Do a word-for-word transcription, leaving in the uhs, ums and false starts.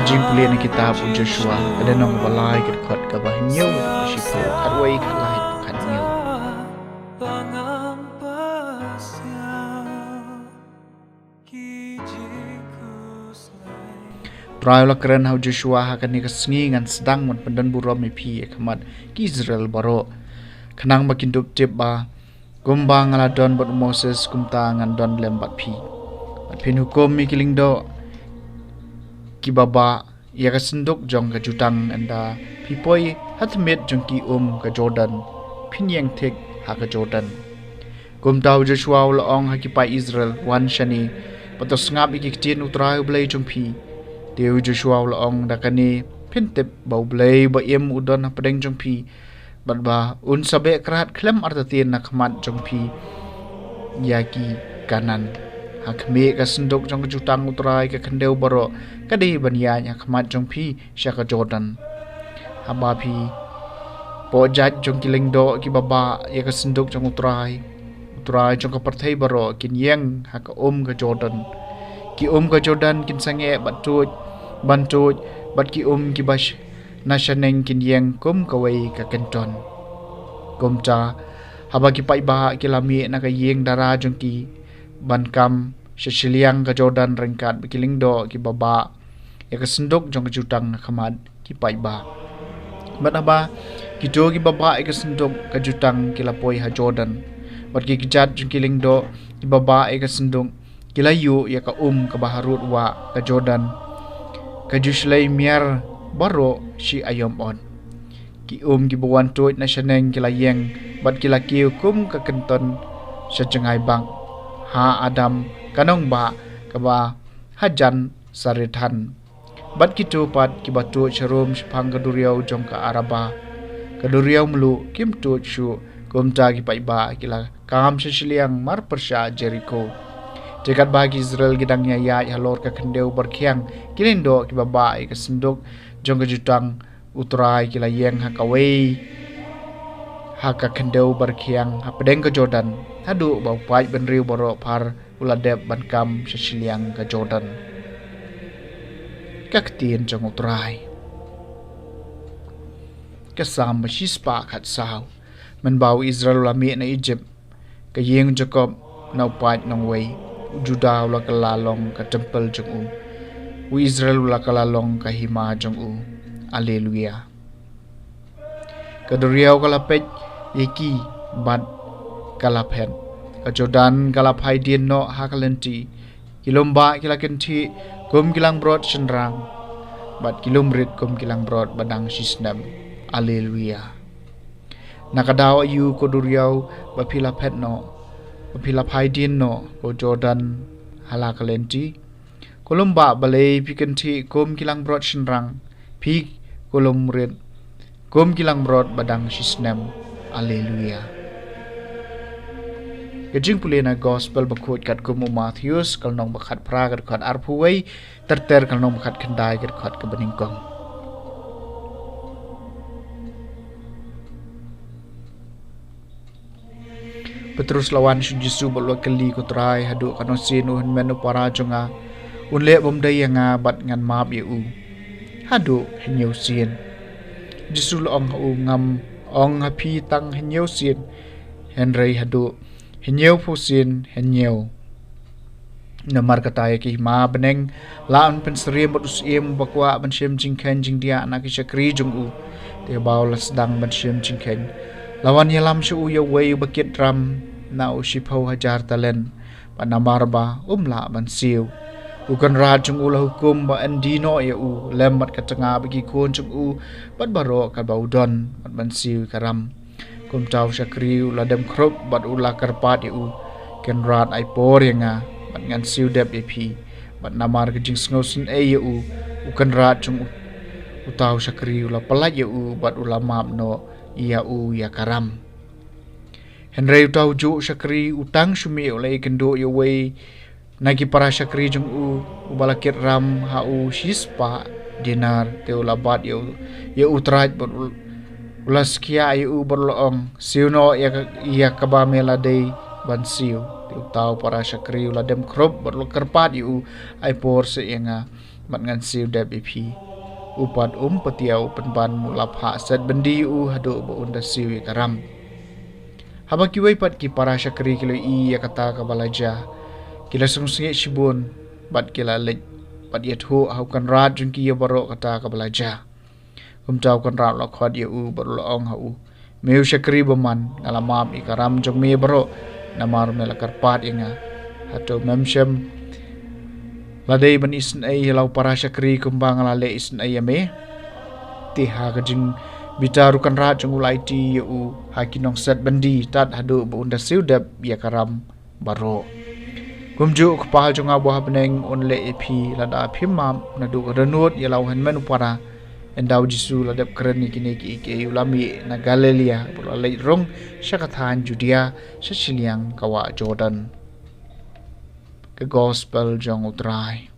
Jingpule na kitab u Joshua, ka lynnong ba lai, ka dkhot kaba hynñiew haduh ka shiphew, khatwei, khatlai haduh khathynñiew. U Trai u la kren ha u Joshua ha kane ka sngi, ngan sdang ban pyndonburom ïa phi ha khmat ki Israel baroh, khnang ba kin dup tip ba kumba nga la don bad u Moses, kumta ngan don lem bad phi. Bad phin hukum ïa ki lyngdoh kiba bah ïa ka synduk jong ka jutang, ynda phi poi ha tmier jong ki um ka Jordan, phin ïeng thik ha ka Jordan. Kumta u Joshua u la ong ha ki paid Israel: Wan shane, bad to sngap ïa ki ktien u Trai u Blei jong phi. Te u Joshua u la ong: Da kane phin tip ba U Blei ba im u don hapdeng jong phi, bad ba un sa beh krad khlem artatien na khmat jong phi ïa ki Kanaan. Ha khmih ka synduk jong ka jutang u Trai, ka khyndew baroh ka dei ban ïaid ha khmat jong phi sha ka Jordan. Haba phi poi jait jong ki lyngdoh kiba bah ïa ka synduk jong u Trai, u Trai jong ka pyrthei baroh kin ïeng ha ka um ka Jordan. Ki um ka Jordan kin sangeh bad tuid, ban tuid, bad ki um kiba sh-, na shaneng kin ïeng kum kawei ka kynton. Kumta, haba ki paidbah ki la mih na ka ïing dara jong ki ban kam sha shiliang ka Jordan ryngkat bad ki lyngdoh kiba bah ïa ka synduk jong ka jutang ha khmat ki paidbah. Bad haba kito kiba bah ïa ka synduk ka jutang ki la poi ha Jordan, bad ki kjat jong ki lyngdoh kiba bah ïa ka synduk ki la ïuh ïa ka um kaba harud wah ka Jordan, ka ju shlei miar baroh shi aïom ot. Ki um kiba wan tuid na shaneng ki la ïeng, bad ki la kiew kum ka kynton sha jngai bak, ha Adam ka nongbah kaba hajan Sarethan. Bad kito pat kiba tuid sharum shaphang ka duriaw jong ka Araba, ka duriaw mluh, kim tuid shuh. Kumta ki paidbah ki la kam sha shiliang marpyrshah Jeriko. Te katba ki Israel ki dang ïaid halor ka khyndew barkhiang, ki lyngdoh kiba bah ïa ka synduk jong ka jutang u Trai ki la ïeng ha kawei ha ka khyndew barkhiang hapdeng ka Jordan, haduh ba u paid bynriew baroh phar u la dep ban kam sha shiliang ka Jordan. Ka ktien jong u Trai. Ka Salm ba shispah khatsaw. Mynba u Israel u la mih na Ijipt, ka ïing Jakob na u paid nongwei, u Juda u la kylla long ka templ jong u, u Israel u la kylla long ka hima jong u. Alleluia. Ka duriaw ka la peit ïa ki bad ka la phet, ka Jordan ka la phai dien noh ha ka lynti. Ki lum bah ki la kynthih kum ki langbrot shynrang, bad ki lum rit kum ki langbrot ba dang shisnem. Alleluia. Na ka daw aïu, ko duriaw, ba phi la phet noh, ba phi la phai dien noh, ko Jordan, ha la ka lynti? Ko lum bah, balei phi kynthih kum ki langbrot shynrang, phi ko lum rit kum ki langbrot ba dang shisnem? Alleluia. Ka jingpule na Gospel bakhuid katkum u Mathaios, ka lynnong ba khatphra, ka dkhot arphew wei, ter ter ka lynnong ba khatkhyndai, ka dkhot kaba nyngkong. Petrus la wan sha u Jisu bad u la kylli, Ko Trai, haduh katno sien u hynmen u para jong nga un leh bymdei ïa nga bad ngan map ïa u? Haduh hynñiew sien? U Jisu la ong ha u, Ngam ong ha phi tang hynñiew sien, hynrei haduh hynñiewphew sien hynñiew. Namar kata ïa ka hima bneng lah ban pynsyriem bad u syiem uba kwah ban shim jingkheiñ jingdiah na ki shakri jong u. Te haba u la sdang ban shim jingkheiñ, la wan ïalam sha u ïa uwei uba kit ram na u shiphew hajar talent, bad namar ba um lah ban siew, u kynrad jong u la hukum ba yn die noh ïa u lem bad ka tnga bad ki khun jong u bad baroh kaba u don, bad ban siew ïa ka ram. Kumta u shakri u la dem khrup bad u la kyrpad ïa u, Kynrad, ai por ïa nga bad ngan siew dep ïa phi. Bad namar ka jingsngewsynei ïa u, u kynrad jong u, uta u shakri u la pyllait ïa u bad u la map noh ïa u ïa ka ram. Hynrei uta ujuh u shakri, u tang shu mih u la ïakynduh ïa uwei na ki para shakri jong u, uba la kit ram ha u shispah dinar, te u la bat ïa u, ïa u trai bad u, u la skhiah ïa u bad u la ong, Siew noh ïa ka, ïa kaba me la dei ban siew. Te uta u para shakri u la dem khrup bad u la kyrpad ïa u, Ai por seh ïa nga bad ngan siew dep ïa phi. U pat um patia, u pynban, u la phah set byndi ïa u haduh ba un da siew ïa ka ram. Haba kiwei pat ki para shakri ki la ïohi ïa kata kaba la jia, ki la sngewsih shibun bad ki la leit bad ïathuh ha u kynrad jong ki ïa baroh kata kaba la jia. Kumta u kynrad u la khot ïa u bad u la ong ha u, me u shakri bymman, nga la map ïa ka ram jong me baroh namar me la kyrpad ïa nga. Hato mem shym la dei ban isynei ïa la u para shakri kumba nga la leh isynei ïa me? Te ha ka jingbitar u kynrad jong u la aiti ïa u ha ki nongset byndi tad haduh ba un da siew dep ïa ka ram baroh. Kumjuh u Kpa jong nga uba ha bneng un leh ïa phi lada phim map naduh ka dohnud ïa la u hynmen u para. Ynda u Jisu u la dep kren ïa kine kiei kiei u la mih na Galilaïa bad u la leit rung sha ka thaiñ Judia sha shiliang ka wah Jordan. Ka Gospel jong U Trai.